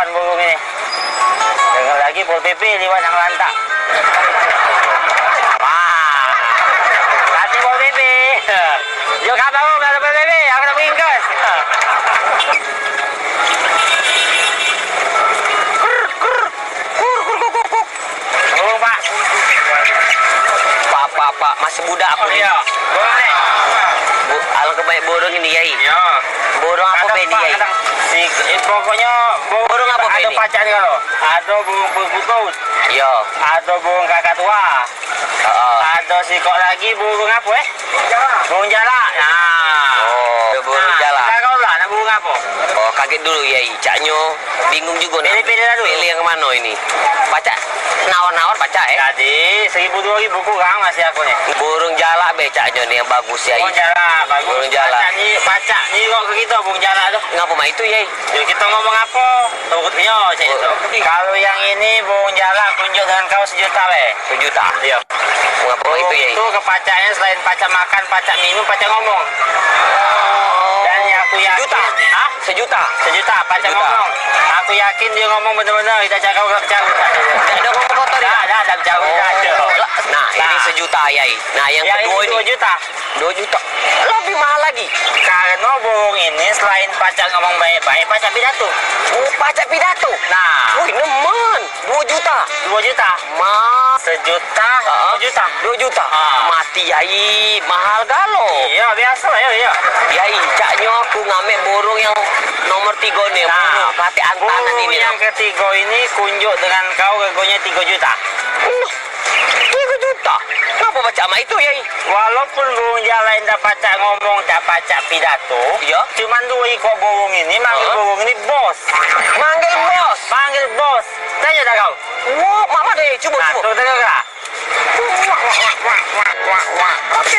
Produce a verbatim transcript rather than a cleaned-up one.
Burung ini. Dengar lagi Pol P P liwat nak ngelantak. Wah. Kasih Pol P P. Yo kabar, kalau Pol P P, aku nak meringkas. Burung, Pak. Pak, Pak, Pak, masih budak aku ni. Iya. Burung ni. Bu, alangkah baik burung ini, Yai. Iya. Burung apa be ini, Yai? Si, eh, pokoknya burung apa be ini? Ada pacak ni kalau. Ada burung perkutut. Iya. Ada burung kakak tua. Heeh. Ada sikok lagi burung apa, eh? Burung jalak. Nah. Oh, burung jalak. Nah, kau lah nak burung apa? Oh, kaget dulu, Yai. Caknyo bingung juga nak pilih-pilih dulu. Pilih yang mano ini? Pacak nawar-nawar pacak, eh? Jadi, seribu dua ribu kurang masih aku ni. Burung jalak be caknyo ni yang bagus, Yai. Burung jalak, bagus. Burung jalak. Pacak ni, pacak ni kok ke kita burung jalak tu. Ngapo mak itu, Yai? Yo, kita ngomong apa? Turutnyo, cak itu. Kalau yang ini burung jalak, kunjuk dengan kau sejuta be. Sejuta? Iya. Ngapo itu, Yai? Itu kepacaknya selain pacak makan, pacak minum, pacak ngomong. Dan yang aku yakin, sejuta. Hah? Sejuta. Sejuta, pacak ngomong. Aku yakin dia ngomong bener-bener, tidak cakap, tidak cakap. Tidak ada ngomong kotor, ya? Tidak, tidak, tidak cakap, tidak ada. Nah, ini sejuta, Yai. Nah, yang kedua ini. Dua juta. Dua juta. Lebih mahal lagi. Karena burung ini selain pacak ngomong baik-baik, pacak pidato. Oh, pacak pidato. Nah. Wih, nemen. Dua juta. Dua juta. Ma. Sejuta, dua juta. Dua juta. Ah. Mati ai, mahal galo. Iya, biasa ya, iya. Yai, caknyo aku ngamek burung yang nomor tiga ni, nah, burung pate antanan ini. Burung yang ketiga ini kunjuk dengan kau regonyo tiga juta. Nah, tiga juta. Ngapo pacak mak itu, Yai? Walaupun burung jalak dak pacak ngomong, dak pacak pidato, iya, cuman dua ikok burung ini manggil burung ini bos. Manggil bos. Manggil bos. Tanyo dah kau. Wah, mak mano, cubo, nah, cubo. Tu dengar lah. Wah, wah, wah, wah, wah, wah, wah. Oke,